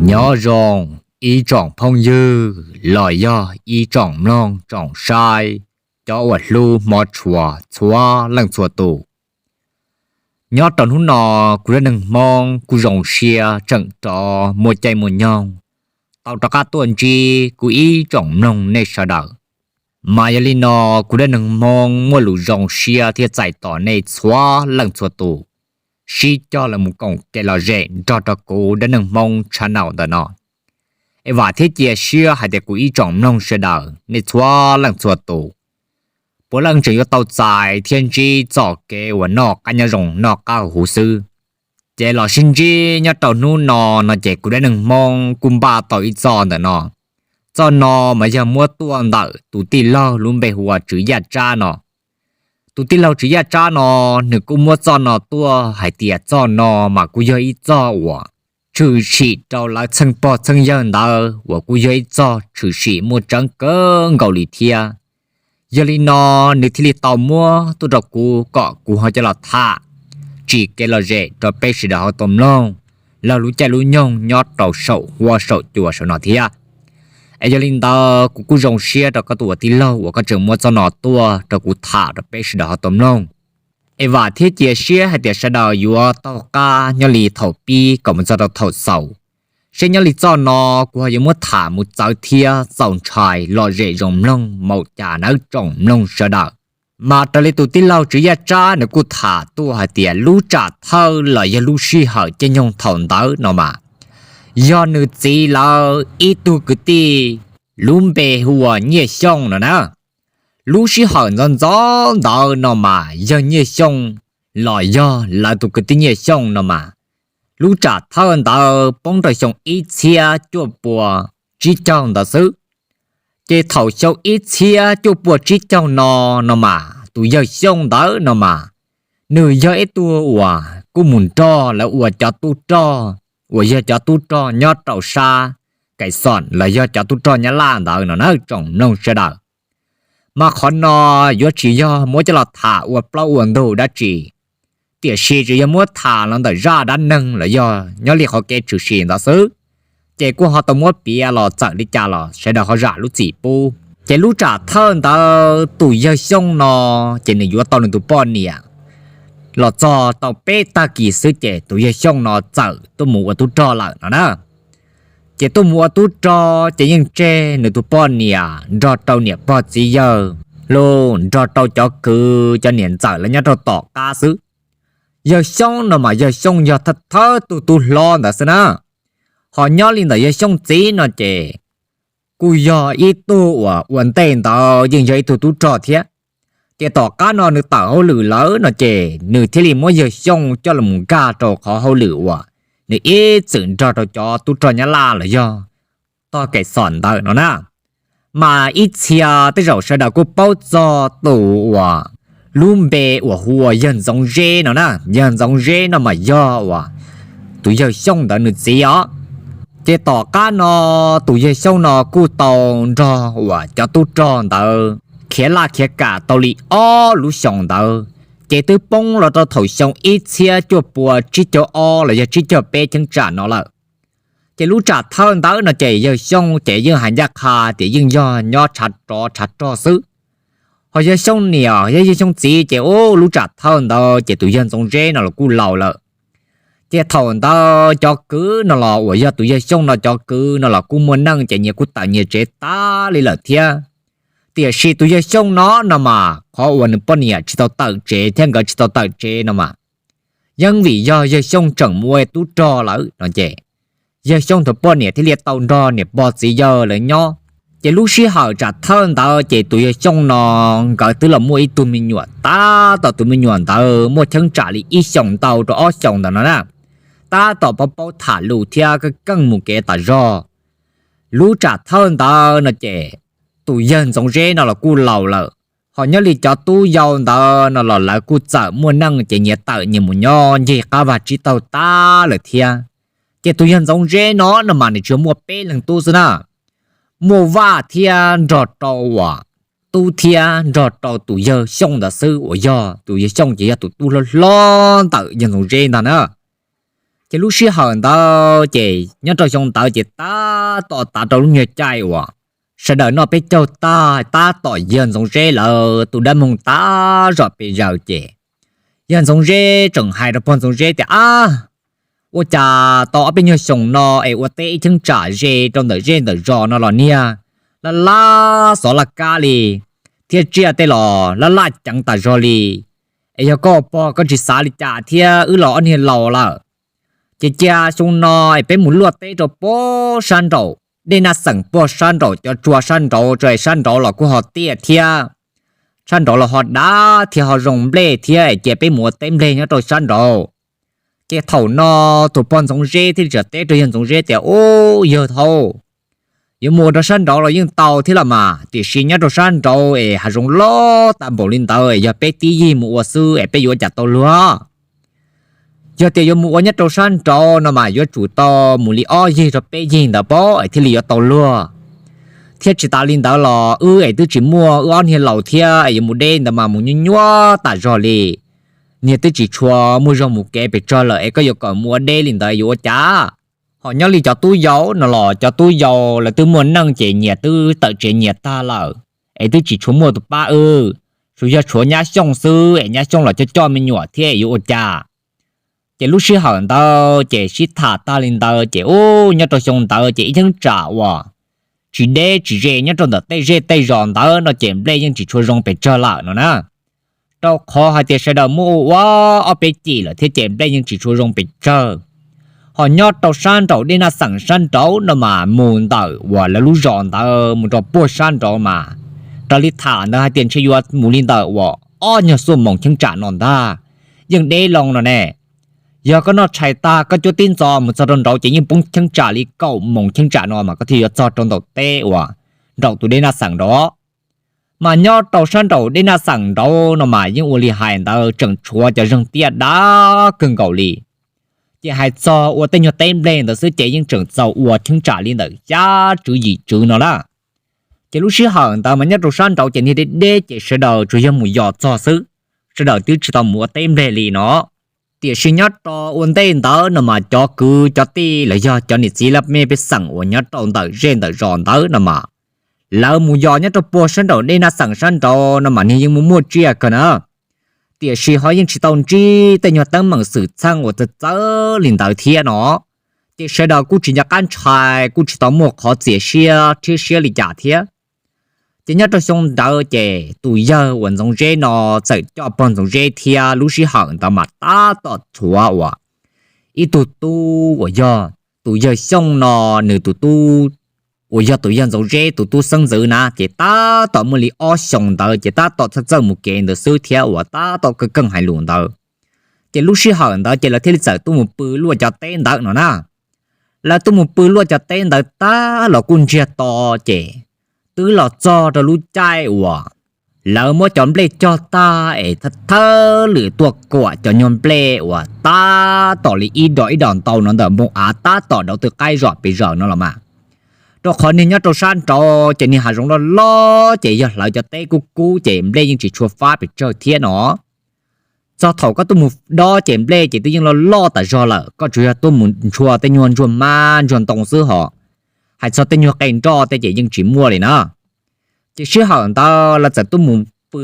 Nyob zoo ib tsoom phooj ywg los yog ib tsoom mloog tsoom saib, cov uas hlub hmov tshua txhua leej txhua tus. Nyob rau hnub no, kuv dab neeg Hmoob kuj zoo siab tseem rov muaj caij muaj nyoog tau rov qab tuaj ntsib kuv ib tsoom mloog nej sawv daws. Mas yog li no, kuv dab neeg Hmoob muaj lus zoo siab thiab txais tos nej txhua leej txhua tus sib cog los mus koom kev lom zem nrog rau kuv dab neeg Hmoob channel ntawm no. Es vam thiab cia siab hais tias kuv ib tsoom mloog sawv daws nej txhua leej txhua tus puav leej tseem yuav tau txais thiab ntsib txoj kev uas noj qab nyob zoo noj qab huv xwb. Ces los sib ntsib nyob rau hnub no, no ces kuv dab neeg Hmoob kuj npaj tau ib txoj ntawm no. Txoj no mas yog muab tuaj ntawm tus tij laug lub npe hu ua Tswv Yaj Tsab no. Tus tij laug Tswv Yaj Tsab no, nws kuj muab txoj no tuaj hais tias txoj no mas kuj yog ib txoj uas tshwm sim rau lawv txheej pog txheej yawg ntawd uas kuj yog ib txoj tshwm sim muaj tseeb kawg nkaus li thiab. Yog li no, nws thiaj li tau muab tuaj rau kuv kom kuv ho coj los tham tsim kev lom zem rau peb sawv daws ho tau mloog laug lub caij lub nyoog nyob rau saum huab saum cua saum no thiab. Es yog li ntawd, kuv kuj zoo siab rau koj tus ua tij laug uas koj tseem muab txoj no tuaj rau kuv tham rau peb sawv daws ho tau mloog. Es vam thiab cia siab hais tias sawv daws yuav taug qab nyob li thaum pib kom mus txog rau thaum xaus, seb nyob li txoj no kuv ho yuav muab tham mus txawv thiab txaus ntshai lom zem zoo mloog mus cas nawb tsoom mloog sawv daws. Mas raws li tus tij laug Tswv Yaj Tsab nws kuj tham tuaj hais tias lub tsam thawj los yog lub sij hawm caij nyoog thaum ntawd no mas, yog nws txiv lawv ib tug kwv tij lub npe hu ua Nyiaj Xyooj no na. Lub sij hawm ntxov ntxov ntawd no mas yawg Nyiaj Xyooj los yog lawv tus kwv tij Nyiaj Xyooj no mas, lub tsam thawj ntawd poob rau xyoo ib txhiab cuaj pua tsib caug ntawd xwb. Ces thaum xyoo ib txhiab cuaj pua tsib caug no, no mas tus yawg Xyooj ntawd no mas, nws yog ib tug uas kuj mus nrog lawv ua cov tub rog, uas yog cov tub rog nyob rau sab Kaim Xoom los yog cov tub rog Nyab Laj ntawd no na tsoom mloog sawv daws. Mas qhov no yuav tsis yog muab coj los tham ua plaub ua ntug dab tsi, tiam sis tsuas yog muab tham los ntawm zaj dab neeg los yog nyob li qhov kev tshwm sim ntawd xwb. Ces kuj ho tau muab piav los txawm li cas los sawv daws ho zam lub txim pub. Ces lub tsam thawj ntawd tus yawg Xyooj no, ces nws yuav tau nws tus poj niam los txog tau peb tag kis xwb ces tus yawg Xyooj no txawm tuaj mus ua tub rog lawm no na. Ces tuaj mus ua tub rog ces yeej tseg nws tus poj niam nrog rau niam pog txiv yawg, los nrog rau cov kwv cov niam ntxawm lawv nyob rau tom qab xwb. Yawg Xyooj no mas yawg Xyooj yog thawj thawj tug tub hlob ntawd xwb na. Ho nyob li ntawm yawg Xyooj txiv no ces kuj yog ib tug uas ua ntej ntawd yeej yog ib tug tub rog thiab. Ces tom qab no nws tawm hauj lwm lawm no ces nws thiaj li muab yawg Xyooj coj los mus nkag rau qhov hauj lwm uas nws ib txwm nrog rau cov tub rog Nyab Laj los yog tog Kaim Xoom ntawd no na. Mas ib txhia tej zaum sawv daws kuj paub txog tus uas lub npe uas hu ua yawg Ntxoov Zeb no na. Yawg Ntxoov Zeb no mas yog uas tus yawg Xyooj ntawd nws txiv os. Ces tom qab no tus yawg Xyooj no kuj tau nrog uas cov tub rog ntawd khiav laj khiav kam tau li ob lub xyoos ntawd, ces twb poob los rau thaum xyoo ib txhiab cuaj pua tsib caug ob los yog tsib caug peb cheeb tsam no lawm. Ces lub tsam thawj ntawd no ces yawg Xyooj ces yeej hais ncaj qha tias yeej yog nyob tshav rov tshav rog xwb. Ho yawg Xyooj niam yog yawg Xyooj txiv ces ub lub tsam thawj ntawd ces tus yawg Ntxoov Zeb no los kuj laus lawm. Ces thaum ntawd cov kwv no los uas yog tus yawg Xyooj no cov kwv no los kuj muaj neej ces nyias kuj tawm nyias tsev tag li lawm thiab. Tiam sis tus yawg Xyooj no no mas qhov uas nws poj niam tsis tau tawm tsev thiab nkawd tsis tau tawm tsev no mas, yeej vim yog yawg Xyooj tseem mus ua tub rog lawm no ces, yawg Xyooj tus poj niam thiaj li tau nrog niam pog txiv yawg lawv nyob. Ces lub sij hawm tsam thawj ntawd ces tus yawg Xyooj no nkawd twb los muaj ib tug me nyuam, tab tom tus me nyuam ntawd muaj cheeb tsam li ib xyoos ntau rau ob xyoos ntawd no na. Tab tom paub paub tham lus thiab keej mus kev tas zog. Lub tsam thawj ntawd no ces tus yawg Ntxoov Zeb no los kuj laus lawm, ho nyob li cov tub yau ntawd no los lawv kuj txawm muaj neej ces nyias tawm nyias mus nyob ncig qab vag tsib taug tag lawm thiab. Ces tus yawg Ntxoov Zeb no no mas nws tsuas muaj peb leeg tub xwb na. Muaj Vaj thiab nrog rau uas Tub thiab nrog rau tus yawg Xyooj ntawd xwb uas yog tus yawg Xyooj ces yog tus tub hlob hlob ntawm yawg Ntxoov Zeb ntag na. Ces lub sij hawm ntawd ces nyob rau xyoo ntawd ces tab tom tav rau lub nyuag caij uas sawv daws noj peb caug tag, tab tom yawg Ntxoov Zeb lawv tu dab moog tag zom pes zaws ces yawg Ntxoov Zeb tseem hais rau pog Ntxoov Zeb tias, Ab, ua cas tau ob peb nyuag xyoos no es ua teb ib cheeb tsam ze rau ntawm zej ntawm zos no los niag laj laj xov laj kab li, thiab tsiaj tej los laj laj ceev tas zog li. Es yog koj ua pog koj tsis xav li cas thiab, wb los ob niag laus lawm. Ces cia xyoo no es peb mus luaj teb rau puag sab nraum dej Naj Xeem, puag sab nraum cov tsua sab nraud, sab nraud los kuj ho tiaj thiab, sab nraud los ho dav thiab ho zoo nplej thiab, cia peb mus ua teb nplej nyob rau sab nraud. Ces thaum no tus pog Ntxoov Zeb thiaj li teb rau yawg Ntxoov Zeb tias, Ub, yawg thaub, yuav mus ua rau sab nraud los yeej tau thiab los mas, tiam sis nyob rau sab nraud es hav zoov loj tag npaum li ntawd, yog peb tib yig mus ua xwb es peb yuav ua cas tau luag? Yog tias yuav mus ua nyob rau sab nraud no mas yuav tsum tau mus li ob yig rau peb yig ntawd pob es thiaj li yuav tau luag. Thiab tsis tas li ntawd los wb es twb tsis muaj, wb ob niag laus thiab es yuav mus deb ntawd mas mus nyuaj nyuaj tas zog li. Niag twb tsis tshua muaj zog mus kev pes tsawg lawm es koj yuav kom mus ua deb li ntawd yuav ua cas? Ho nyob li cov tub yau no los cov tub yau lawv twb muaj neej ces nyias twb tawm tsev nyias tag lawm, es twb tsis tshua muaj tus pab wb, tsuas yog tshuav nyab Xyooj xwb es nyab Xyooj los coj coj me nyuam thiab es yuav ua cas? Ces lub sij hawm ntawd ces sib tham tag li ntawd ces ub, nyob rau xyoo ntawd ces ib cheeb tsam uas tsis deb tsis ze nyob rau ntawm tej zej tej zos ntawd no ces nplej yeej tsis tshua zoo pes tsawg lawm no na. Rau qhov hais tias sawv daws muab ua ua ob peb cim lawm thiab ces nplej yeej tsis tshua zoo pes tsawg. Ho nyob rau sab nraum dej Naj Xeem sab nraud no mas mus ntawm uas lawv lub zos ntawd mus rau puag sab nraud mas raws li tham ntawd hais tias ntshe yuav mus li ntawm uas ob nyuag xuaj moos cheeb tsam no ntag, yeej deb loo no ne. Yog koj noj tshais tag koj cuab tib ntxov mus txog rau nraud ces yeej poob cheeb tsam li kaum moos cheeb tsam no mas koj thiaj yuav txog rau nraum teb uas nraum tus dej Naj Xeem nraud. Mas nyob rau sab nraum dej Naj Xeem nraud no mas yeej ua li hais ntawd tseem tshuav cov zeeg tiaj dab kawg nkaus li. Ces hais txog ua tej nyuag teb nplej ntawd xwb ces yeej tseem txaus ua cheeb tsam li ntawm xya tswv yim tswv no lawm. Ces lub sib hawm ntawd mas nyob rau sab nraud ces niag deb deb ces sawv daws tsuas yog mus yos txog xwb, sawv daws twb tsis tau mus ua teb nplej li no. Tiam sis nyob rau ua ntej ntawd no mas cov kwv cov tij los yog cov niam txiv laj mej pej xeem uas nyob rau ntawm zej ntawm zos ntawd no mas lawv mus yos nyob rau puag sab nraum dej Naj Xeem sab nraud no mas niag yeej muaj muaj tsiaj kawg na. Tiam sis ho yeej tsis tau ntsib tej nyuag teeb meem xwm txheej uas txawv txawv li ntawd thiab no. Ces sawv daws kuj tsis nco qab ntshai, kuj tsis tau muaj qhov txias siab thiab siab li cas thiab. Ces nyob rau xyoo ntawd ces tus yawg uas Ntxoov Zeb no txawm coj pog Ntxoov Zeb thiab lub sij hawm ntawd mas tab tom txhuav uas ib tug tub uas yog tus yawg Xyooj no, nws tus tub uas yog tus yawg Ntxoov Zeb tus tub xeeb ntxwv na, ces tab tom muaj li ob xyoos ntawd ces tab tom txhawj txawj mus kev ntawd xwb thiab uas tab tom keej keej hais lus ntawd. Ces lub sij hawm ntawd ces lawv thiaj li txawm tuaj mus pw luaj cov teb ntawd no na. Lawv tuaj mus pw luaj cov teb ntawd tag los kuj ntsiag to, ces twb los txog rau lub caij uas lawv muab cov nplej cog tag es thawj thawj lwm tuaj kuam cov nyuag nplej uas tab tom li ib dos ib dos ntau no ntawm npoo av tab tom dauv tw qaib zom pes zaws no los mas. Rau qhov niag nyob rau sab nraud ces niag hav zoov loj loj ces yog hlawv cov teb kub kub ces nplej yeej tsis tshua fab pes tsawg thiab no. Txog thaum koj tuaj mus dob ces nplej ces twb yeej loj loj tas zog lawm, koj tsuas yog tuaj mus ntshua tej nyuag ntsuag mab ntsuag ntoo xwb hos. Hais txog tej nyuag qe nroj tej ces yeej tsis muaj li na. Ces sij hawm ntawd lawv txawm tuaj mus pw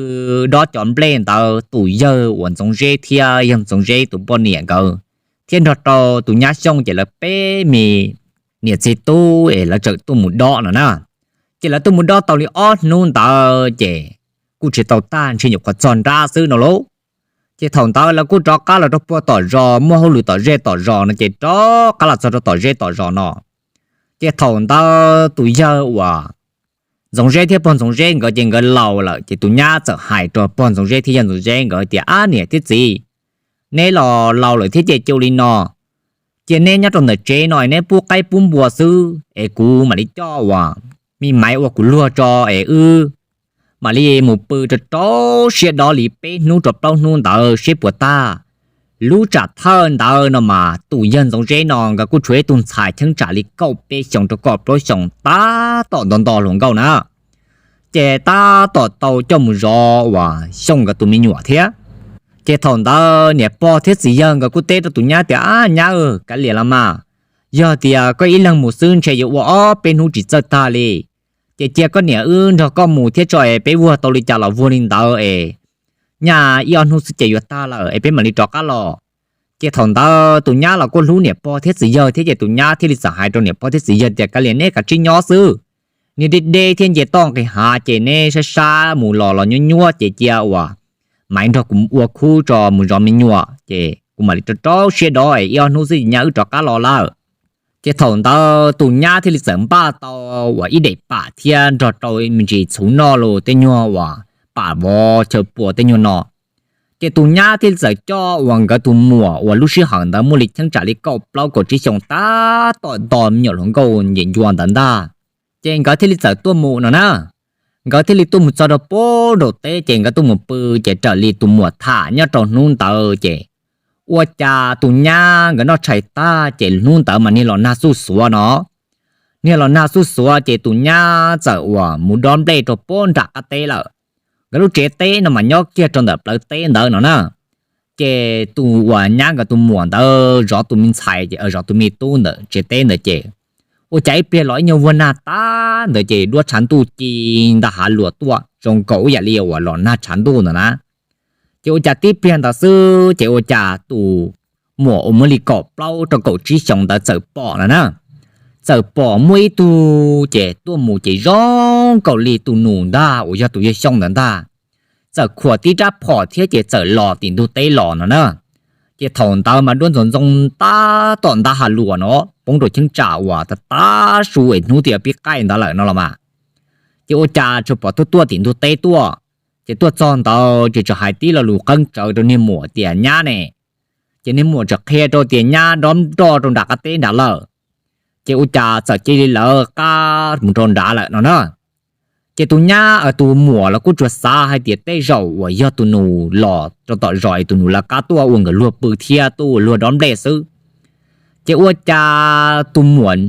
dob cov nplej ntawd, tus yawg uas Ntxoov Zeb thiab yawg Ntxoov Zeb tus poj niam nkawd thiab nrog rau tus nyab Xyooj ces lawv peb me niam txiv tub es lawv txawm tuaj mus dob no na. Ces lawv tuaj mus dob tau li ob hnub ntawd ces kuj tsis tau tag, ntshe nyuam qhuav txog nrab xwb no lauj. Ces thaum ntawd lawv kuj rov qab los rau puag tom zos, muaj hauj lwm tom zej tom zos no ces rov qab los txog rau tom zej tom zos no. Ces thaum ntawd tus yawg uas Ntxoov Zeb thiab pog Ntxoov Zeb nkawd ces nkawd laus lawm, ces tus nyab txawm hais rau pog Ntxoov Zeb thiab yawg Ntxoov Zeb nkawd tias, Ab niam thiab txiv, neb los laus lawm thiab ces cia li no, cia neb nyob rau ntawm tsev no neb pub qaib pub npua xwb es kuv mam li coj uas me maiv ua kuv luag tso es wb mam li mus pw rau rau siab dob li peb hnub rau plaub hnub ntawd seb puas tag. Lub tsam thawj ntawd no mas tus yawg Ntxoov Zeb no nkawd kuj tshuav ib tug ntxhais cheeb tsam li kaum peb xyoos rau kaum plaub xyoos tab tom nto nto hluas nkauj na, ces tab tom tau coj mus zov uas Xyooj nkawd tus me nyuam thiab. Ces thaum ntawd niam pog thiab txiv yawg nkawd kuj teb rau tus nyab tias, Ab nyab, kav liam los mas, yog tias koj ib leeg mus xwb ntshe yuav ua ob peb hnub tsis txawj tag li. Ces cia koj niam wb nrog koj mus thiab tso es peb vuag tau li cas los vuag li ntawd es nyaj ib ob hnub xwb ces yuav tag lawm es peb mam li rov qab los. Ces thaum ntawd tus nyab los kuj hlub niam pog thiab txiv yawg thiab ces tus nyab thiaj li txawm hais rau niam pog thiab txiv yawg tias, Kav liam neb kav tsij nyob xwb, niag deb deb thiab nce toj nqis hav ces neb sab sab mus los los nyuab nyuab ces cia uas Maiv nrog kuv ua khub tso mus zov me nyuam ces kuv mam li rau rau siab dob es ib ob hnub xwb ces nyaj wb rov qab los lawm. Ces thaum ntawd tus nyab thiaj li txawm npaj tau uas ib daim pam thiab nrog rau me ntsis txhuv noj los tej nyuag uas pam vov chaw pua tej nyuag no. Ces tus nyab thiaj li txawm coj uas nkawd tus muam uas lub sij hawm ntawd muaj li cheeb tsam li kaum plaub kaum tsib xyoos tab tom nto me nyuam hluas nkauj nce ncua ntawd ntag. Ces nkawd thiaj li txawm tuaj mus no na. Nkawd thiaj li tuaj mus txog rau pem nraum teb ces nkawd tuaj mus pw ces raws li tus muam tham nyob rau hnub ntawd ces ua cas tus nyab nkawd noj tshais tag ces hnub ntawd mas niag los nag xuj xuav no. Niag los nag xuj xuav ces tus nyab txawm uas mus dob nplej rau pem nram qab teb lawm. Nkawd lub tsev teb no mas nyob kiag rau ntawm plawv teb ntawd no na. Ces tus uas nyab nkawd tus muam ntawd zov tus me ntxhais ces zov tus me tub ntawm tsev teb ntawd ces ua cas ib pliag los ib nyuag vuag nag tag ntawd ces duab tshav ntuj ci ntag hav luas tuaj zoo nkaus ib yam li uas los nag tshav ntuj ntawd na. Ces ua cas tib pliag ntawd xwb ces ua cas tus muam uas muaj li kaum plaub rau kaum tsib xyoos ntawd txawm pom no na. Txawm pom muaj ib tug ces tuaj mus ces zoo nkaus li tus nus ntag uas yog tus yawg Xyooj ntawd ntag. Txawm khuam tib rab phom thiab ces txawm los tim ntug teb los no na. Ces thaum ntawd mas duab ntxoov ntxoo tab tom ntab ha luas no poob rau cheeb tsam uas tav tav su es hnub twb yuav pib qaij ntawd lawm no los mas. Ces ua cas tsuas pom tuaj tuaj tim ntug teb tuaj. Ces tuaj txog ntawd ces tsuas hais tib lo lus qeeb tsawv rau niag muam tias nyab ne. Ces niag muam tseem qhia rau tias nyab dob nroj rau nram qab teb nrad lawm. Ces ua cas txawm cia li lawv qab mus rau nrad lawm no na. Ces tus nyab tus muam los kuj tsuas xav hais tias tej zaum uas yog tus nus los rau tom zos es tus nus lawv qab tuaj ua nkawd luag pw thiab tuaj ua luag dob nplej xwb. Ces ua cas tus muam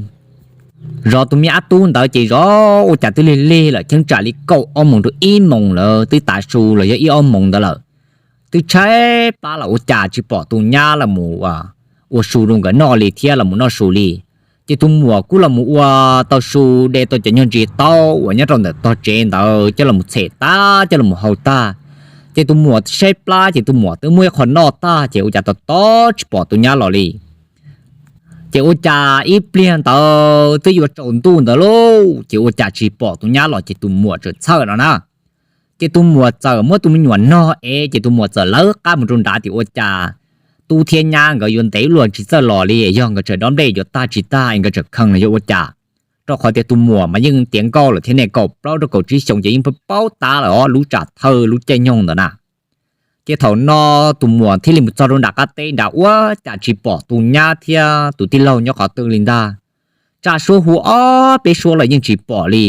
zov tus me ab tub ntawd ces zov ua cas twb lig lig lawm cheeb tsam li kaum ob moos rau ib moos lawm twb tav su los yog ib ob moos ntawd lawm. Twb tshaib plab los ua cas tsis pom tus nyab los mus ua su rau nkawd noj li thiab los mus noj su li. Ces tus muam kuj los mus ua tau su de tau cov nyuag ntsis taub uas nyob rau ntawm tog tsev ntawd coj los mus txhem tag coj los mus hau tag. Ces tus muam saib plab ces tus muam twb muaj ib qho noj tag ces ua cas tos tos tsis pom tus nyab los li. Ces ua cas ib pliag ntawd twb yuav tsaus ntuj ntawd lauj ces ua cas tsis pom tus nyab los ces tus muam txawm txhawj no na. Ces tus muam txawm muab tus me nyuam nog ev ces tus muam txawm lawv qab mus rau nrad tias ua cas tub thiab nyab nkawd yuav ntev ua luaj tsis txawj los li, yog nkawd tseem dob nplej yuav tag tsis tag es nkawd tseem khees los yog ua cas. Rau qhov tias tus muam mas yeej tiav nkauj lawm thiab ne, kaum plaub rau kaum tsib xyoos ces yeej paub tab lawm os lub tsam thawj lub caij nyoog ntawd na. Ces thaum no tus muam thiaj li mus txog rau nram qab teb nrad ua cas tsis pom tus nyab thiab tus tij laug nyob qhov twg li ntag. Tsa suab hu ob peb suab los yeej tsis pom li.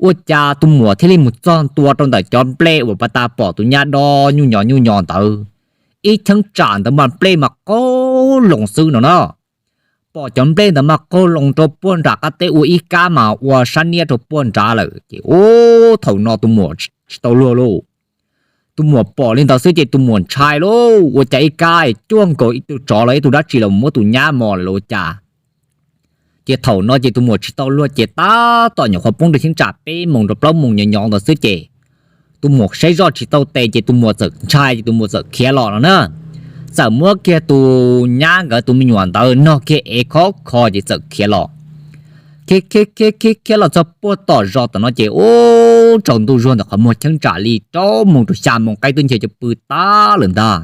Ua cas tus muam thiaj li mus txog ntua rau ntawm cov nplej uas pas tas pom tus nyab dob nyuj nyo nyuj nyo ntawd. Ib cheeb tsam ntawd mas nplej mas qaug loo xwb no na. Pom cov nplej ntawd mas qaug loo rau puag nram qab teb ua ib kab mas ua sab niab rau puag nrad lawm ces ub thaum no tus muam tsis tau luag lauj. Tus muam pom li ntawd xwb ces tus muam ntshai lauj, ua cas ib kab es cuag nkaus ib tug tsov los ib tug dab tsi los muab tus nyab mos lawm ua cas. Ces thaum no ces tus muam tsis tau luag ces tab tom nyuam qhuav poob rau cheeb tsam peb moos rau plaub moos nyo nyo ntawd xwb ces tus muam saib zoj tsis tau tes ces tus muam txawm ntshai ces tus muam txawm khiav los no na. Txawm muab kiag tus nyab nkawd tus me nyuam ntawd nog kiag ev khov kho ces txawm khiav los. Khiav khiav khiav khiav khiav los txog puag tom zos tom no ces ub tsaus ntuj zuag ntawm qhov muag cheeb tsam li rau moos rau xya moos qaib twb nce cov pw tag lawm ntag.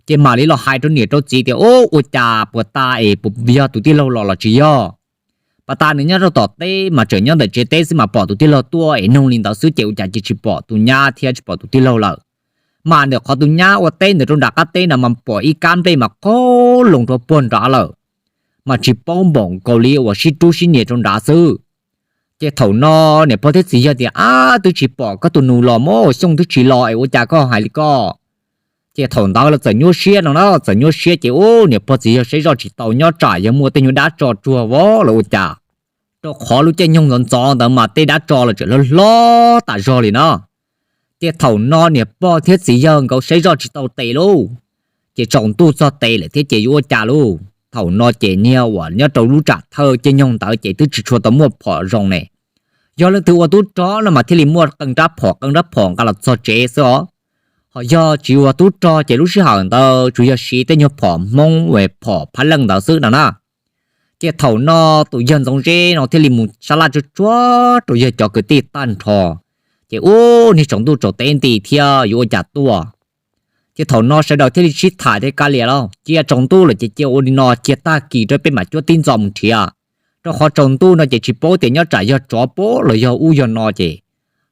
Ces mam li los hais rau niam rau txiv tias ub ua cas puas tas es puas yog tus tij laug los los tsis yog. Pas tas nws nyob rau tom teb mas tseem nyob ntawm tsev teb xwb mas pom tus tij laug tuaj es noog li ntawd xwb ces ua cas cia tsis pom tus nyab thiab tsis pom tus tij laug lawm. Mas ntawm qhov tus nyab ua teb ntawd rau nram qab teb nrad mas pom ib kab nplej mas qaug loo rau puag nrad lawm. Mas tsis paub npaum nkaus li uas sib rub sib nias rau nrad xwb. Ces thaum no niam pog thiab txiv yawg tias ab twb tsis pom koj tus nus los mas Xyooj twb tsis los es ua cas koj hais li ko. Ces thaum ntawd los txawm nyuaj siab no na, txawm nyuaj siab ces ub niam pog txiv yawg saib zoj tsis tau nyob tsam yog muaj tej nyuag dab tsov tsuag vov los ua cas. Rau qhov lub caij nyoog ntxov ntxov ntawd mas tej dab tsov los tseem hlob hlob tas zog li no. Ces thaum no niam pog thiab txiv yawg nkawd saib zoj tsis tau tes lauj, ces tsaus ntuj txog tes lawm thiab ces yuav ua cas lauj. Thaum no ces niag uas nyob rau lub tsam thawj caij nyoog ntawd ces twb tsis tshua tau muaj phom zoo ne. Yog leej twg ua tub rog no mas thiaj li muaj qee rab phom qee rab phom nqa los txog tsev xwb os. Ho yog tsis ua tub rog ces lub sij hawm ntawd tsuas yog siv tej nyuag phom Hmoob, phom phab leej ntawd xwb no na. Ces thaum no tus yawg Ntxoov Zeb no thiaj li mus sab laj tsuag tsuag rau yawg cov kwv tij tag nrho, ces ub niag tsaus ntuj tsaus teb nti thiab yuav ua cas tuaj. Ces thaum no sawv daws thiaj li sib tham tias kav liam lauj, cia tsaus ntuj lawm ces cia ua li no, cia tag kis rau peb mam cuab tib ntxo mus nrhiav, rau qhov tsaus ntuj no ces tsis paub tias nyob tsam yog tsov pob los yog ub yog no ces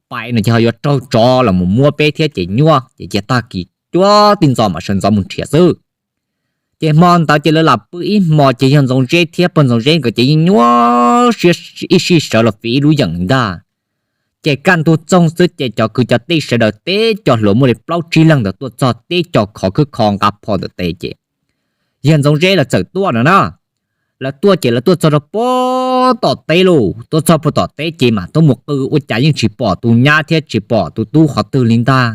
pais no ces ho yuav raug tsov los mus muab peb thiab ces nyuaj, ces cia tag kis cuab tib ntxo mam sawv ntxov mus nrhiav xwb. Ces hmo ntawd ces lawv lam pw ib hmos ces yawg Ntxoov Zeb thiab pog Ntxoov Zeb nkawd ces yeej nyuaj siab ib sij sawv los fiv ib lub yeem ntag. Ces kaj ntug txoog xwb ces cov kwv cov tij sawv daws teb co hluas muaj li plaub tsib leeg ntawd tuaj txog teb co khov khwb kho nqa phom ntawm tes ces yawg Ntxoov Zeb lawv txawm tuaj no na. Lawv tuaj ces lawv tuaj txog rau puag tom teb lauj, tuaj txog puag tom teb ces mam tuaj mus qw ua cas yeej tsis pom tus nyab thiab tsis pom tus tub qhov twg li ntag.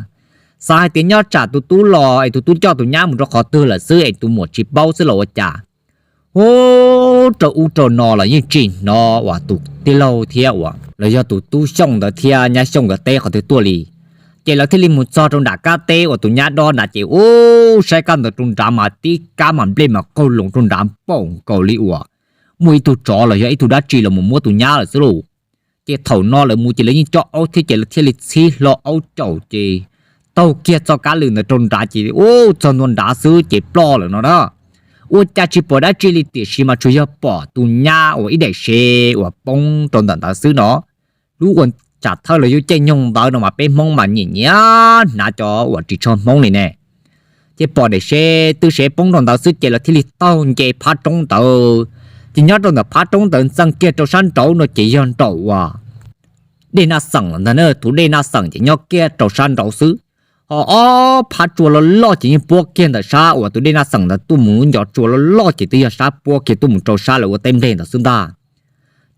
Xav hais tias nyob tsam tus tub los es tus tub coj tus nyab mus rau qhov twg lawm xwb es tus muam tsis paub xwb los ua cas. Ub, rau ub rau no los yeej tsis hnov uas tus tij laug thiab uas los yog tus tub Xyooj ntawd thiab nyab Xyooj nkawd teb qhov twg tuaj li. Ces lawv thiaj li mus txog rau nram kab teb uas tus nyab dob nrad ces ub, saib kab ntawd rau nrad mas tib kab mas nplej mas qaug loos rau nrad npaum nkaus li uas muaj ib tug tsov los yog ib tug dab tsi los mus muab tus nyab lawm xwb lauj. Ces thaum no lawv mus ces lawv yeej coj aub thiab ces lawv thiaj li txhib hlo aub caum ces taug kiag txoj kab lwm ntawd rau nrad ces ub, txog ntua nrad xwb ces ploj lawm no na. Ua cas tsis pom dab tsi li tiam sis mas tsuas yog pom tus nyab uas ib daim sev uas poob rau ntawm ntawd xwb no. Lub ua tsam thawj los yog caij nyoog ntawd no mas peb Hmoob mas nyiam nyiam hnav cov uas ris tsho Hmoob li ne. Ces pom daim sev twb sev poob rau ntawd xwb ces lawv thiaj li taug nce phab roob ntawd. Ces nyob rau ntawm phab roob ntawd ntxeev kiag rau sab nraud no ces yog nraum uas dej Naj Xeem ntag na, tus dej Naj Xeem ces nyob kiag rau sab nraud xwb. Ho ob phab tsua loj loj ces yeej puab kiag ntawm sab uas tus dej Naj Xeem ntawd tuaj mus lub ncov tsua loj loj ces twb yog sab puab kiag tuaj mus rau sab lawv ua teb nplej ntawd xwb ntag.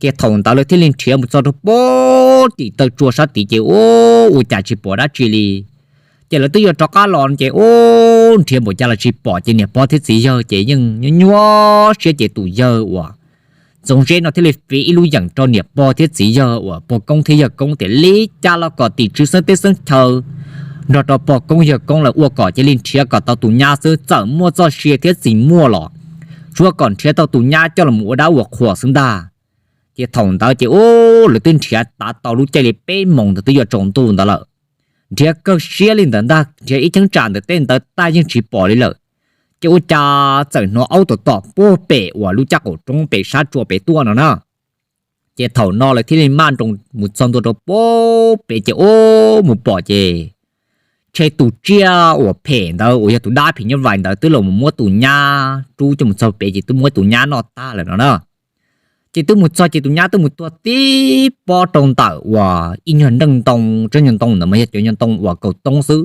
Ces thaum ntawd lawv thiaj li nrhiav mus txog rau puag tim taw tsua sab tid ces ub, ua cas tsis pom dab tsi li. Ces lawv twb yuav rov qab los ces ub, nrhiav npaum cas los tsis pom ces niam pog thiab txiv yawg ces yeej nyuaj nyuaj siab ces tus yawg uas Ntxoov Zeb no thiaj li fiv ib lub yeem rau niam pog thiab txiv yawg uas pog koob thiab yawg koob tias li cas los kom tim tswv xeeb teb xeeb chaw nrog rau pog koob yawg koob lawv ua kom cia li nrhiav kom tau tus nyab xwb, txawm muaj txoj sia thiab tsis muaj los tsuav kom nrhiav tau tus nyab coj los ua dab ua qhua xwb ntag. Ces thaum ntawd ces ub, lawv twb nrhiav tav tau lub caij li peb moos ntawd twb yuav tsaus ntuj ntawd lawm. Nrhiav kawg siab li ntawd ntag, nrhiav ib cheeb tsam ntawm tej ntawd tag yeej tsis pom li lawm. Ces ua cas txawm hnov aub tom tom puag pem uas lub caj qaum roob pem sab tsua pem tuaj no na. Ces thaum no lawv thiaj li maj nroos mus txog ntua rau puag pem ces ub, mus pom ces ntshe tus tsiaj uas phem ntawd uas yog tus dab phim nyuj vais ntawd twb los mus muab tus nyab rub coj mus txog pem ces twb muab tus nyab noj tag lawm no na. Ces twb mus txog ces tus nyab twb mus tuag tib pob rau ntawm uas ib nyuag nreej ntoo, tsob nyuag ntoo ntawd mas yog cov nyuag ntoo uas kaus toob xwb.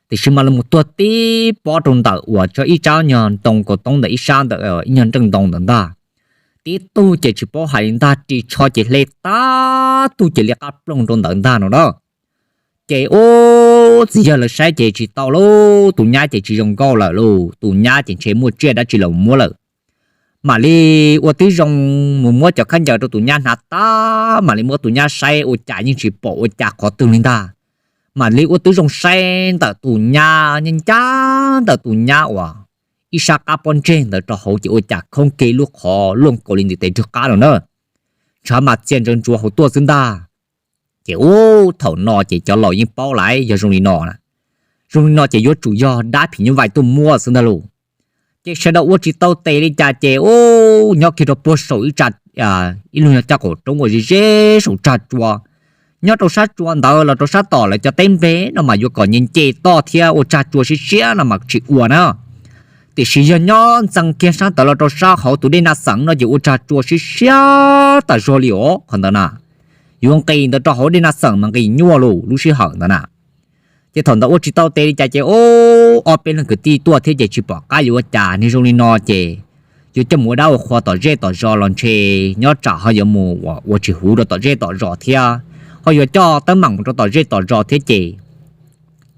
Tiam sis mas los mus tuag tib pob rau ntawm uas tsob ib tsab nyuag ntoo kaus toob ntawm ib sab ntawm ib nyuag nreej ntoo ntawd ntag. Tib tug ces tsis paub hais li ntag, ris tsho ces hle tag, tug ces li qab ploog rau ntawd ntag no na. Ces ub, txiv yawg lawv saib ces tsis tau lauj, tus nyab ces tsis zoo nkauj lawm lauj, tus nyab ces ntshe muaj tsiaj dab tsi los muab lawm. Mam li ua tib zoo mus muab cov khaub ncaws rau tus nyab hnav tag, mam li muab tus nyab saib ua cas yeej tsis pom ua cas qhov twg li ntag. Mam li ua tib zoo saib ntawm tus nyab, ncaj ncaj ntawm tus nyab uas ib sab qab pob ntseg ntawd rau hauv ces ua cas khoob kiag lub qhov luaj nkaus li ntim tes rwg qab no na. Ntshav mas txia ntsaws ntsuav hauv tuaj xwb ntag. Ces ub, thaum no ces cov laus yeej paub lawm yog zoo li no na, zoo li no ces yuav tsum yog dab phim nyuj vais tuaj muab xwb ntag lauj. Ces sawv daws ua tsis tau tes li cas ces ub, nyob kiag rau puag saum ib tsa, ib lub nyuag caj qaum roob uas ze ze saum tsag tsua. Nyob rau sab tsua ntawd los rau sab tom lawv cov teb nplej no mas yuav kom nce nce toj thiab ua tsag tsua siab siab no mas tsis ua na. Tiam sis yog nyob ntxeev kiag sab ntawd los rau sab hauv tus dej Naj Xeem no ces ua tsag tsua siab siab tas zog li os qhov ntawd na. Yuav nqis ntawd rau hauv dej Naj Xeem mas nqis nyuaj lauj lub sij hawm ntawd na. Ces thaum ntawd ua tsis tau tes li cas ces ub, ob peb leeg kwv tij tuaj thiab ces tsis pom qab yuav ua cas, niag zoo li no ces yuav coj mus ua dab ua qhua tom zej tom zos los ntshe nyob tsam ho yuav mus ua tsis huv rau tom zej tom zos thiab, ho yuav coj teeb meem mus rau tom zej tom zos thiab ces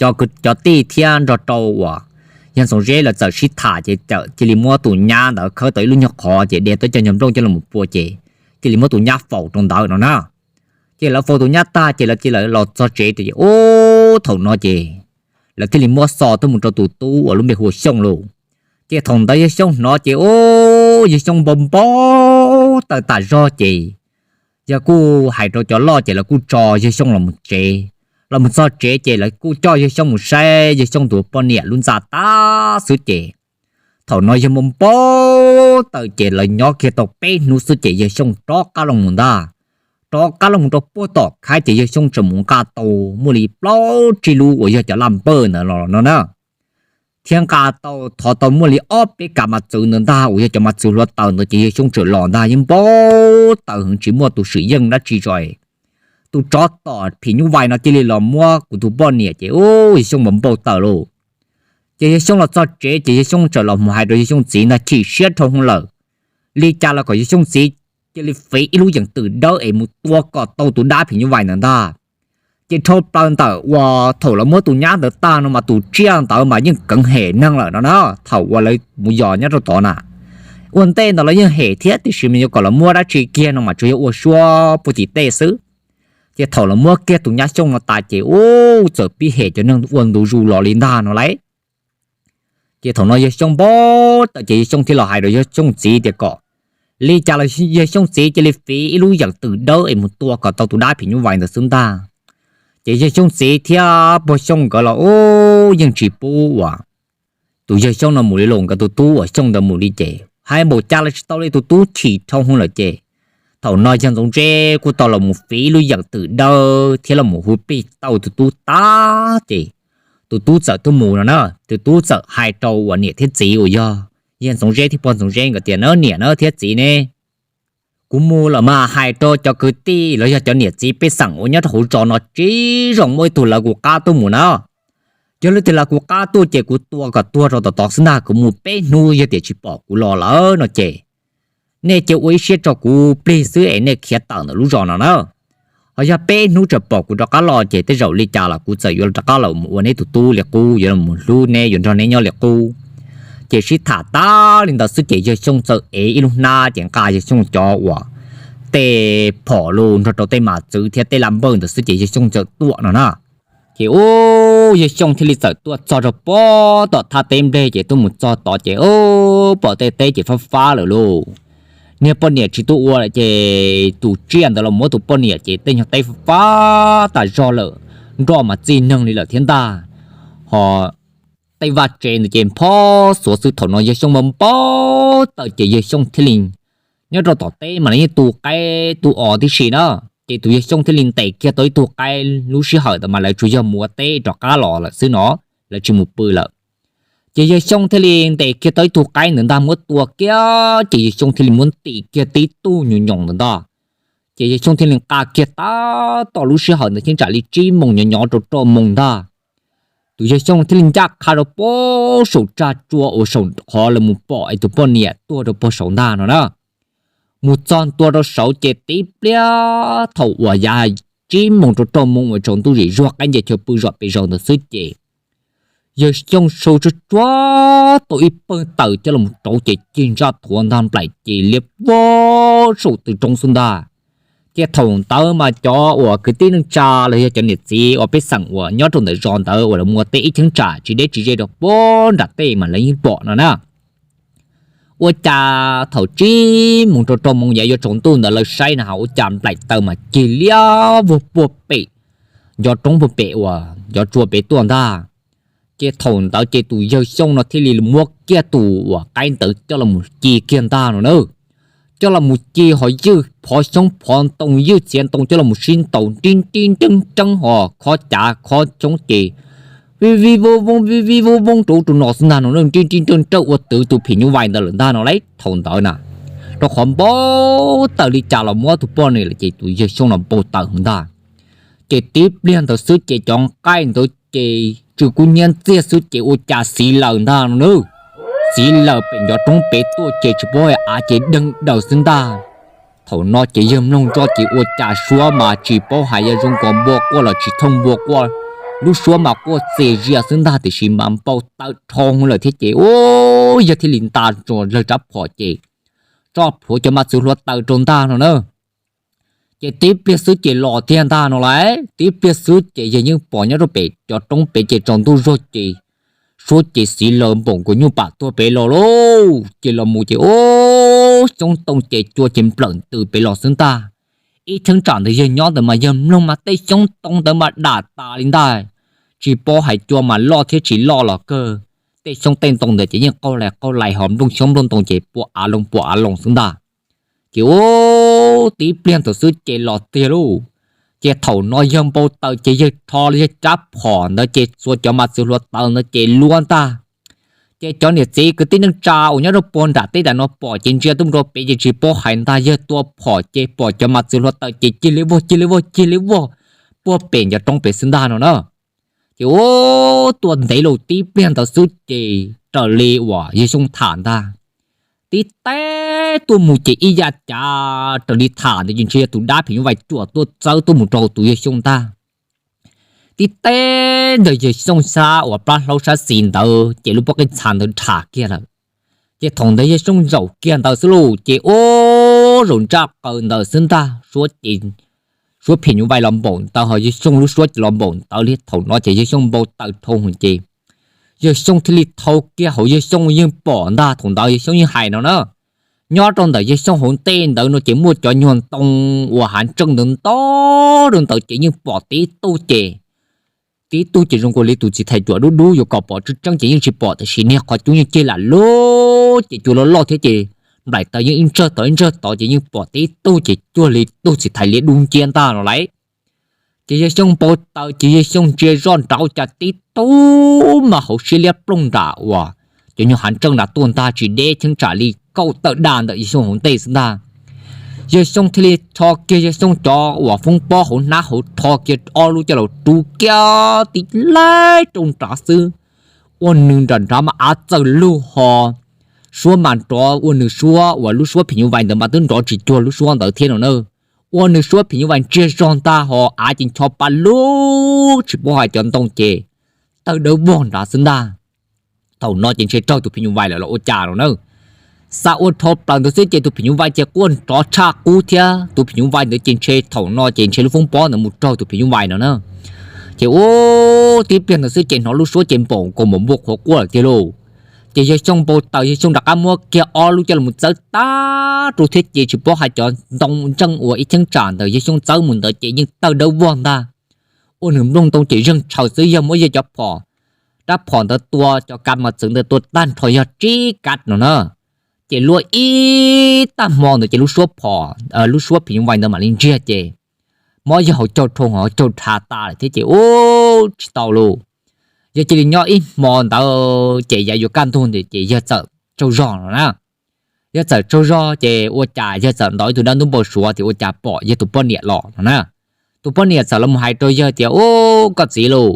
cov tij thiab nrog rau uas yawg Ntxoov Zeb lawv txawm sib tham ces cia li muab tus nyab ntawd khawb tau ib lub nyuag qhov ces de tau cov nyuag nplooj coj los pua ces cia li muab tus nyab faus rau ntawd no na. Ces lawv faus tus nyab tag ces lawv cia li los txog tsev ces ub thaum no ces lawv thiaj li muab xov tuaj mus rau tus tub uas lub npe hu ua Xyooj lauj. Ces thaum ntawd yawg Xyooj hnov ces ub yawg Xyooj npau npau taws tas zog ces yawg kuj hais rau cov loj ces lawv kuj tso yawg Xyooj los mus tsev. Los mus txog tsev ces lawv kuj coj yawg Xyooj mus saib yawg Xyooj tus poj niam lub ntxa tag xwb ces thaum no yawg npau npau taws ces lawv nyob kiag tau peb hnub xwb ces yawg Xyooj rov qab los mus ntag. Rov qab los mus rau puag tom khaib ces yawg Xyooj tseem mus nqa tau muaj li plaub tsib lub uas yog cov laj npawj ntawd los no na. Thiab nqa tau thov tau muaj li ob peb kav mas txwv ntawd ntag uas yog cov mas txwv hluav taws ntawd ces yawg Xyooj tseem los ntag yeej npau taws heev tsis muaj tus swm yeej dab tsi tso. Tus tsov tom phim nyuj vais no cia li los muab kuv tus poj niam ces ub yawg Xyooj npau npau taws lauj. Ces yawg Xyooj los txog tsev ces yawg Xyooj txawm los mus hais rau yawg Xyooj txiv ntag chim siab dhau hwv lawm. Li cas los kom yawg Xyooj txiv cia li fiv ib lub yeem twm dawb es mus tua kom tau tus dab phim nyuj vais ntawd ntag. Ces dhau plaws ntawm uas thaum lawv muab tus nyab ntawd tag no mas tus tsiaj ntawd mas yeej keev hem neeg lawm no na. Thaum uas lawv mus yos nyob rau tod na, ua ntej ntawd lawv yeej hem thiab tiam sis mas yuav kom lawv muab dab tsi kiag no mas tsuas yog ua suab puag tim tej xwb. Ces thaum lawv muab kiag tus nyab Xyooj no tas ces ub txawm pib hem cov neeg ua ntu zus los li ntag no lauj. Ces thaum no yawg Xyooj npau taws ces yawg Xyooj thiaj los hais rau yawg Xyooj txiv tias kom li cas los yawg Xyooj txiv cia li fiv ib lub yeem twm dawb es mus tua kom tau tus dab phim nyuj vais ntawd xwb ntag. Ces yawg Xyooj txiv thiab pog Xyooj nkawd los ub yeej tsis pub uas tus yawg Xyooj no mus li los nkawd tus tub uas Xyooj ntawd mus li ces hais npaum cas los tsis tau li tus tub chim dhau hwv lawm ces thaum no yawg Ntxoov Zeb kuj tau los mus fiv ib lub yeem twm dawb thiab los mus hu plig tau tus tub tag ces tus tub txawm tuaj mus no na. Tus tub txawm hais rau uas niam thiab txiv uas yog yawg Ntxoov Zeb thiab pog Ntxoov Zeb nkawd tias na niam na thiab txiv ne, kuv mus lawm mas hais rau cov kwv tij los yog cov niam txiv pej xeem uas nyob rau hauv zos no tsis zoo muaj ib tug lawv kuv qab tuaj mus na. Yog leej twg lawv kuv qab tuaj ces kuv tua kom tuag rau tom tod xwb ntag, kuv mus peb hnub yog tias tsis pom kuv los lawm no ces nej cia ua ib siab tso kuv plig xwb es nej khiav tawm ntawm lub zos no na. Ho yog peb hnub tseem pom kuv rov qab los ces tej zaum li cas los kuv txawm yuav rov qab los mus ua neb tus tub li qub, yuav los mus hlub neb, yuav nrog neb nyob li qub. Ces sib tham tas li ntawd xwb ces yawg Xyooj txawm ev ib lub hnab ces nqa yawg Xyooj cov uas tej phom los nrog rau tej mas txwv thiab tej laj npawj ntawd xwb ces yawg Xyooj txawm tuaj no na. Ces ub yawg Xyooj thiaj li txawm tuaj txog rau puag tom thaj teb nplej ces tuaj mus txog tod ces ub pom tej teb ces fab fab lawm lauj. Niag poj niam tsis tuaj ua lawm ces tus tsiaj ntawd los muab tus poj niam ces tej nyuag teb fab fab tas zog lawm, nroj mas txij neeg li lawm thiab ntag. Ho tej vaj tsev ntawd ces phob xuav xwb. Thaum no yawg Xyooj npau npau taws ces yawg Xyooj thiaj li nyob rau tom teb mas lawv yeej tu qaib tu os tib si na. Ces tus yawg Xyooj thiaj li ntes kiag tau ib tug qaib, lub sij hawm ntawd mas lawv tsuas yog mus ua teb rov qab los lawm xwb no, lawv tsis mus pw lawm. Ces yawg Xyooj thiaj li ntes kiag tau ib tug qaib ntawd ntag muab tua kiag ces yawg Xyooj thiaj li muab ntim kiag tib tug nyuam nyoos ntawd ntag. Ces yawg Xyooj thiaj li nqa kiag tab tom lub sij hawm ntawd thiab tsam li tsib moos nyov nyov rau rau moos ntag. Tus yawg Xyooj thiaj li ncaj qha rau puag saum tsag tsua uas saum qhov lawv mus pom es tus poj niam tuag rau puag saud ntag no na. Mus txog ntua rau saud ces tib pliag thaum uas yav tsib moos rau rau moos uas tsaus ntuj zem zuag qaib nce chaw pw zom pes zaws ntawd xwb ces yawg Xyooj sau tsuag tsuag tau ib pawg taws coj los rauv ces cig ntsaj thuav ntag nplaim ces liab vog saum tw roob xwb ntag. Ces thaum ntawd mas cov uas kwv tij neej tsa los yog cov niam txiv uas pej xeem uas nyob rau ntawm zos ntawd uas lawv mus ua teb ib cheeb tsam tsis deb tsis ze rau puag nram tej mas lawv yeej pom no na. Ua cas thaum tsib moos rau rau moos yav yuav tsaus ntuj ntawd lawv saib na ha ua cas nplaim taws mas cig liab vog puag pem ncov roob puag pem uas ncov tsua pem tuaj ntag. Ces thaum ntawd ces tus yawg Xyooj no thiaj li muab kiag tus uas qaib ntawd coj los ci kiag ntag no na. Coj los mus ci ho ywj phov xyoob phov ntoo ywj txiav ntoo coj los mus sib ntaus nrib nrib nreeb nreeb ho khob cav khob xyoob ces vij vij vooj vooj vij vij vooj vooj rau ub rau no xwb ntag no na, nrib nrib nreeb nreeb ua twv tus phim nyuj vais ntawd lawm ntag no lauj. Thaum ntawd na rau qhov npau taws li cas los muab tus poj niam lawm ces tus yawg Xyooj no npau taws ntag. Ces tib pliag ntawd xwb ces cov nqaij ntawd ces tsw kub hnyiab ntxiag xwb ces ua cas xiv laws ntag no na. Xiv laws pem ncov roob pem tuaj ces tsis paub hais av ces deeg daws xwb ntag. Thaum no ces yawg mloog nroj ces ua cas suab mas tsis paub hais yog zoo nkaus npua quaj los tsis thooj npua quaj, lub suab mas quaj txias zias xwb ntag, tiam sis mas npau taws dhau lawm thiab ces ua yawg thiaj li nta ntsuas lawg rab phom ces tso plhuav cov mas txwv hluav taws rau ntag no na. Ces tib pliag xwb ces los tiag ntag no lauj. Tib pliag xwb ces yawg yeej pom nyob rau pem cov roob pem ces tsaus ntuj zog ces suab ces xiv laws npaum nkaus nyuj pam tuag pem los lauj. Ces los mus ces ub, xyoob ntoo ces cua ces nplawm ntws pem los xwb ntag. Ib cheeb tsam ntawd yawg nyob ntawd mas yawg mloog mas tej xyoob ntoo ntawd mas dam tas li ntag, tsis paub hais cua mas loj thiab tsis loj los kawg. Tej xyoob tej ntoo ntawd ces yeej qaug lais qaug lais ho nplooj xyoob nplooj ntoo ces pua av loo pua av loo xwb ntag. Ces ub, tib pliag ntawd xwb ces los tiag lauj. Ces thaum no yawg npau taws ces yawg rho yawg rab phom ntawd ces txhua cov mas txwv hluav taws ntawd ces luab ntag. Ces cov niam txiv kwv tij neej tsa uas nyob rau puag nram teb tam no pom ces ntsia tuaj rau pem ces tsis paub hais ntag, yawg tua phom ces pom cov mas txwv hluav taws ces cia li vog cia li vog cia li vog puag pem cov roob pem xwb ntag no na. Ces ub, tua ntev los tib pliag ntawd xwb ces raws li uas yawg Xyooj tham ntag, tib teb tuaj mus ces ib yav cav raws li tham ntawd ces ntshe yog tus dab phim nyuj vais cuam tuaj txawb tuaj mus rau tus yawg Xyooj ntag. Tib teb ntawd yawg Xyooj sab uas plab hlaub sab xis ntawd ces lub pob qij txha ntawd dham kiag lawm. Ces thaum ntawd yawg Xyooj zaum kiag ntawd xwb lauj ces ub, zaum ntsaj qaws ntawd xwb ntag, suab phim nyuj vais los npaum ntawd ho yawg Xyooj lub suab ces los npaum ntawd li. Thaum no ces yawg Xyooj npau taws dhau hwv ces yawg Xyooj thiaj li thau kiag hauv, yawg Xyooj yeej pom ntag, thaum ntawd yawg Xyooj yeej hais no na, nyob rau ntawm yawg Xyooj hauv ntej ntawd no ces muaj cov nyuag ntoo uas hav ntseej ntawd ntau rau ntawd ces yeej pom tib tug ces tib tug ces zoo nkaus li tus txiv thais cuam dub dub, yuav kom pom tseeb tseeb ces yeej tsis pom, tiam sis niag qhov cub yeej cig lam lug ces cua loj loj thiab ces nplaim taws yeej ib ntsawg tod ib ntsawg tod ces yeej pom tib tug ces cuag li tug txiv thais liab dub nciab ntag no lauj. Ces yawg Xyooj npau taws ces yawg Xyooj ntsia zoj nrad ua cas tib tug mas hauv siab liab ploog nram uas cov nyuag hav ntseej nrad tuaj ntag, tsis deb cheeb tsam li kaum tawm daj ntawm yawg Xyooj hauv ntej xwb ntag. Yawg Xyooj thiaj li rho kiag yawg Xyooj cov uas foob pob hauv hnab hauv rho kiag ob lub coj los rub kiag tib laib rau nrad xwb. Ua nws nram nrad mas av txawm lug ho suab mas nrov, ua nws suab uas lub suab phim nyuj vais ntawd mas twb nrov tsis cuag lub suab ntawd thiab no na. Ua nws suab phim nyuj vais ntsiag zog ntag ho av ces ncho pa lug tsis paub hais cov ntoo ces tawg dawb vog nrad xwb ntag. Thaum no ces ntshe raug tus phim nyuj vais lawm los ua cas no na. Xa ua dhau plaws ntawd xwb ces tus phim nyuj vais ces quaj nrov tshaj qub thiab, tus phim nyuj vais ntawd ces ntshe thaum no ces ntshe lub foob pob ntawd mus raug tus phim nyuj vais no na. Ces ub, tib pliag ntawd xwb ces hnov lub suab ces npaum nkaus npua qhuav quaj lawm tiag lauj. Ces yawg Xyooj npau taws, yawg Xyooj rov qab muab kiag ob lub coj los txawb tag rau thiab ces tsis paub hais cov ntoo ntseej uas ib cheeb tsam ntawd yawg Xyooj txawb mus ntawd ces yeej tawg dawb vog ntag. Ua nws nplooj ntoo ces zeeg tshaws xwb, yawg muab yawg cov phom, rab phom ntawd tua cov kav mas txwv ntawd tua tag nrho yog tsib kav no na. Ces luaj ib tag hmo ntawd ces lub suab phom, lub suab phim nyuj vais ntawd mam li ntsiag ces mob yawg hauv caug rhoo hauv caug dha tas lawm thiab ces ub tsis tau lauj. Yawg cia li nyob ib hmo ntawd ces yav yuav kaj ntug ntawd ces yawg txawm tsaug zog no na. Yawg txawm tsaug zog ces ua cas yawg txawm ntaus ib tug dab ntub npau suav tias ua cas pom yawg tus poj niam los no na. Tus poj niam txawm los mus hais rau yawg tias, Ub, koj txiv lauj,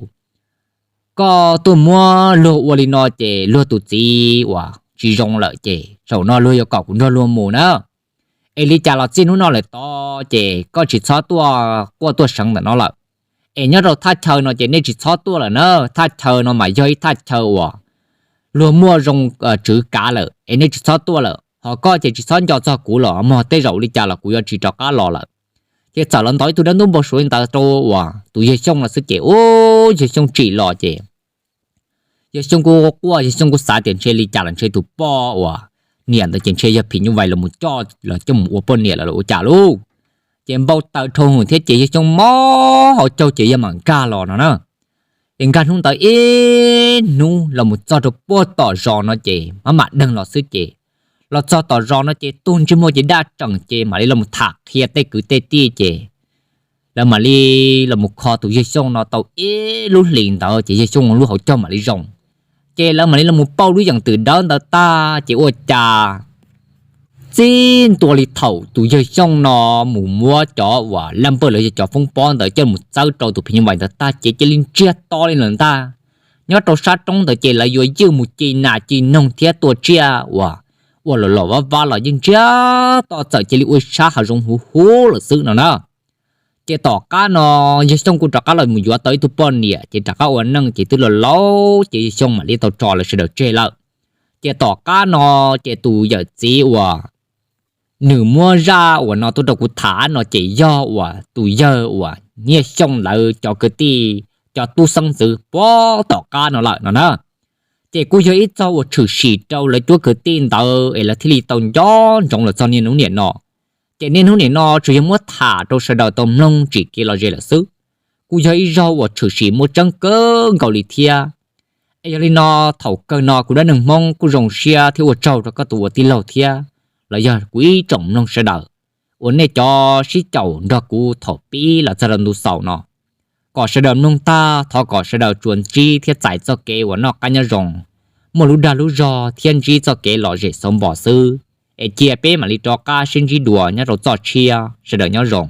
koj tuaj muab luag ua li no ces luag tus txiv uas tsis zoo lawm ces zaum no luag yuav kom kuv nrog luag mus na. Es li cas los txij hnub no lawm tod ces koj tsis txhob tuaj quaj tuaj seev ntawm no lawm. Es nyob rau thaj chaw no ces nej tsis txhob tuaj lawm na, thaj chaw no mas yog ib thaj chaw uas luag muaj zoo tswv kav lawm es nej tsis txhob tuaj lawm, ho koj ces tsis txhob nco txog kuv lawm mog, tej zaum li cas los kuv yuav tsis rov qab los lawm. Ces txawm los ntaus ib tug dab ntub npau suav li ntawd rau uas tus yawg Xyooj no xwb ces ub, yawg Xyooj tsim los ces yawg Xyooj kuj quaj, yawg Xyooj kuj xav tias ntshe li cas los ntshe tus poj uas niam ntawd ces ntshe yog phim nyuj vais los coj los coj mus ua poj niam lawm los ua cas lauj. Ces npau taws dhau hwv thiab ces yawg Xyooj mob hauv caug ces yawg mam nkag los no na. Ces nkag hnub ntawd ib hnub los mus txog rau puag tom zos no ces mab mam deeg los xwb ces los txog tom zos no ces tuag ntsej muag ces daj tseem ces mam li los mus tham qhia tej kwv tej tij ces lawv mam li los mus kho tus yawg Xyooj no tau ib lub hlis ntawd ces yawg Xyooj lub hauv caug mam li zoo. Ces lawv mam li los mus pauj lub yeem twm dawb ntawd tag ces ua cas txij ntua li thaum tus yawg Xyooj no mus muab cov uas laj npawj los yog cov foob pob ntawd coj mus txawb rau tus phim nyuj vais ntawd tag ces cia li ntsiag to li lawm ntag. Nyob rau sab roob ntawd ces lawv yuav ywj mus ci nas ci noog thiab tua tsiaj uas ua los los vaj vab los yeej ntsiag to txawm cia li ua sab hav zoov huv huv lawm xwb no na. Ces tom qab no Yawg Xyooj kuj rov qab los mus yuav tau ib tug poj niam ces rov qab ua neej ces twb laus laus ces Yawg Xyooj mam li tau tso lawv sawv daws tseg lawm. Ces tom qab no ces tus yawm txiv uas nws muab zaj uas no tuaj rau kuv tham no ces yog uas tus yawg uas Yawg Xyooj lawv cov kwv tij, cov tub xeeb ntxwv puag tom qab no lawm no na. Ces kuj yog ib txog uas tshwm sim rau lawv cuab kwv tij ntawd es lawv thiaj li tau nco ntsoov los txog niaj hnub niam no. Ces niaj hnub niam no tsuas yog muab tham rau sawv daws tau mloog tsim kev lom zem lawm xwb. Kuj yog ib zaug uas tshwm sim muaj tseeb kawg nkaus li thiab. Es yog li no, thaum kawg no kuv dab neeg Hmoob kuj zoo siab thiab ua tsaug rau koj tus ua tij laug thiab los yog kuv ib tsoom mloog sawv daws uas nej cov sib caum nrog kuv thaum pib los txog rau ntu xaus no. Kom sawv daws mloog tag thov kom sawv daws tsuas ntsib thiab txais txoj kev uas noj qab nyob zoo, muaj lub dag lub zog thiab ntsib txoj kev lom zem xov npos xwb. Es cia peb mam li rov qab sib ntsib dua nyob rau txoj tshiab, sawv daws nyob zoo.